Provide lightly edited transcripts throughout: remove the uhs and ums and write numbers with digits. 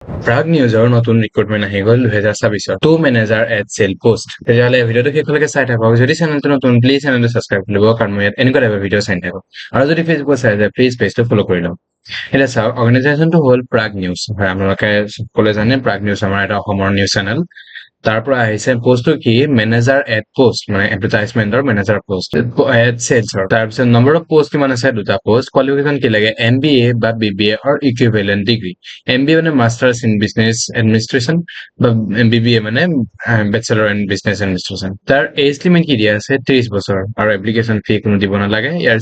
প্ৰাগ নিউজৰ নতুন ৰিক্ৰুটমেণ্ট আহি গ'ল 2026ৰ, two manager ad sale post। তেতিয়াহ'লে ভিডিঅ'টো শেষলৈকে চাই থাকক। যদি চেনেলটো নতুন, প্লিজ চেনেলটো ছাবস্ক্ৰাইব কৰি ল'ব, কাৰণ মই ইয়াত এনেকুৱা টাইপৰ ভিডিঅ' চাই থাকোঁ। আৰু যদি ফেচবুকত চাই যায়, প্লিজ পেজটো ফ'ল' কৰি লওক। এতিয়া চাওক, অৰ্গেনাইজেশ্যনটো হ'ল প্ৰাগ নিউজ। হয়, আপোনালোকে সকলোৱে জানে, প্ৰাগ নিউজ আমাৰ এটা অসমৰ নিউজ চেনেল। তাৰ পৰা আহিছে। পষ্টটো কি? মেনেজাৰ এড পোষ্ট, মানে এডভাৰটাইজমেণ্টৰ মেনেজাৰ পোষ্ট, এড চেলছৰ। তাৰপিছত নম্বৰ অফ পোষ্ট কিমান আছে? দুটা পোষ্ট। কোৱালিফিকেশ্যন কি লাগে? এমবিএ বা বিবিএ অৰ ইকুইভেলেণ্ট ডিগ্ৰী। এমবিএ মানে মাষ্টাৰ্ছ ইন বিজনেছ এডমিনিষ্ট্ৰেশ্যন বা বিবিএ মানে বেচেলৰ ইন বিজনেছ এডমিনিষ্ট্ৰেশ্যন। তাৰ এজ লিমিট কি দিয়া আছে? 30 বছৰ। আৰু এপ্লিকেশ্যন ফি কোনো দিব নালাগে। ইয়াৰ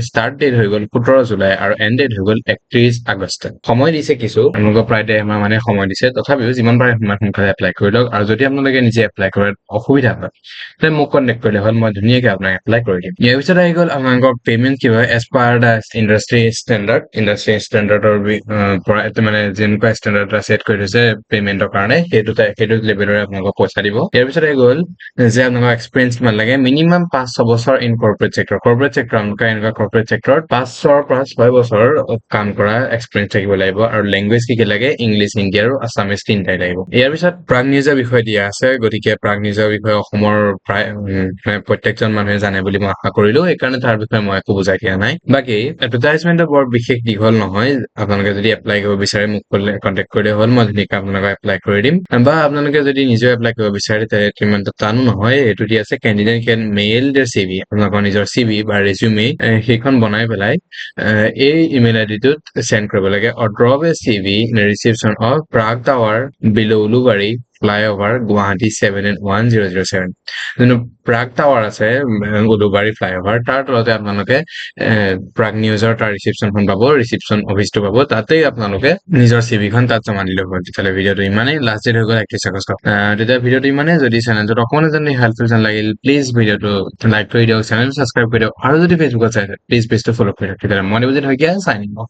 ষ্টাৰ্ট ডেট হৈ গ'ল 17 জুলাই আৰু এণ্ড ডেট হৈ গ'ল 31 আগষ্ট। সময় দিছে কিছু, আপোনালোকক প্ৰায় 1.5 মাহ মানে সময় দিছে। তথাপিও যিমান পাৰে সিমান সোনকালে এপ্লাই কৰি লওক। আৰু যদি আপোনালোকে নিজে এপ্লাই কৰাত অসুবিধা হয়, তেন্তে মোক কণ্টেক্ট কৰিলে হ'ল, মই ধুনীয়াকে আপোনাক এপ্লাই কৰি দিম। ইয়াৰ পিছত আহি গ'ল আপোনালোকৰ পে'মেণ্ট কি হয়, as per the industry standard। Industry ষ্টেণ্ডাৰ্ডৰ পৰা মানে যেনেকুৱা ষ্টেণ্ডাৰ্ড এটা ছেট কৰি থৈছে পে'মেণ্টৰ কাৰণে, সেইটো লেভেলৰে আপোনালোকক পইচা দিব। ইয়াৰ পিছত আহি গ'ল যে আপোনালোকৰ এক্সপিৰিয়েঞ্চ কিমান লাগে? মিনিমাম 5-6 বছৰ in corporate sector। Corporate sector, আপোনালোকে এনেকুৱা কৰ্পৰেট ছেক্টৰত 5ৰ পৰা 6 বছৰ কাম কৰা এক্সপিৰিয়েঞ্চ থাকিব লাগিব। আৰু লেংগুৱেজ কি কি লাগে? ইংলিছ, হিন্দী আৰু আছামিজ তিনিটাই লাগিব। ইয়াৰ পিছত প্ৰাগ নিউজৰ বিষয়ে দিয়া আছে। গতিকে প্ৰাগ নিউজৰ বিষয়ে অসমৰ প্ৰায় মানে প্ৰত্যেকজন মানুহে জানে বুলি মই আশা কৰিলো। সেইকাৰণে তাৰ বিষয়ে মই একো বুজাই দিয়া নাই। বাকী এডভাৰটাইজমেণ্টটো বৰ বিশেষ দীঘল নহয়। আপোনালোকে যদি এপ্লাই কৰিব বিচাৰে, মোক কণ্টেক্ট কৰিলে হ'ল, মই ধুনীয়াকে আপোনালোকক এপ্লাই কৰি দিম। বা আপোনালোকে যদি নিজেও এপ্লাই কৰিব বিচাৰে, তেতিয়া ইমান টানো নহয়। এইটো দি আছে, candidate can mail their CV। আপোনালোকৰ নিজৰ চিভি বা ৰেজিউমে সেইখন বনাই পেলাই এই ইমেইল আইডিটোত চেণ্ড কৰিব লাগে, or drop a CV in reception of Prag Tower, below Ulubari Flyover, Guwahati 781007। যোনটো প্ৰাগ টাৱাৰ আছে, উলুবাৰী ফ্লাইঅভাৰ, তাৰ তলতে আপোনালোকে প্ৰাগ নিউজৰ তাৰ ৰিচিপশ্যনখন পাব, ৰিচিপশ্যন অফিচটো পাব। তাতেই আপোনালোকে নিজৰ চিভিখন তাত জমা দিলে হ'ল। তেতিয়াহ'লে ভিডিঅ'টো ইমানেই। লাষ্ট ডেট হৈ গ'ল 31 আগষ্ট। তেতিয়া ভিডিঅ'টো ইমানেই। যদি চেনেলটোত অকণমান যেন হেল্পফুল যেন লাগিল, প্লিজ ভিডিঅ'টো লাইক কৰি দিয়ক, চেনেলটো ছাবস্ক্ৰাইব কৰি দিয়ক আৰু যদি ফেচবুকত চাইছে, প্লিজ পেজটো ফ'ল' কৰি দিয়ক। তেতিয়াহ'লে মই দেৱজিত শইকীয়া, চাইনিং অফ।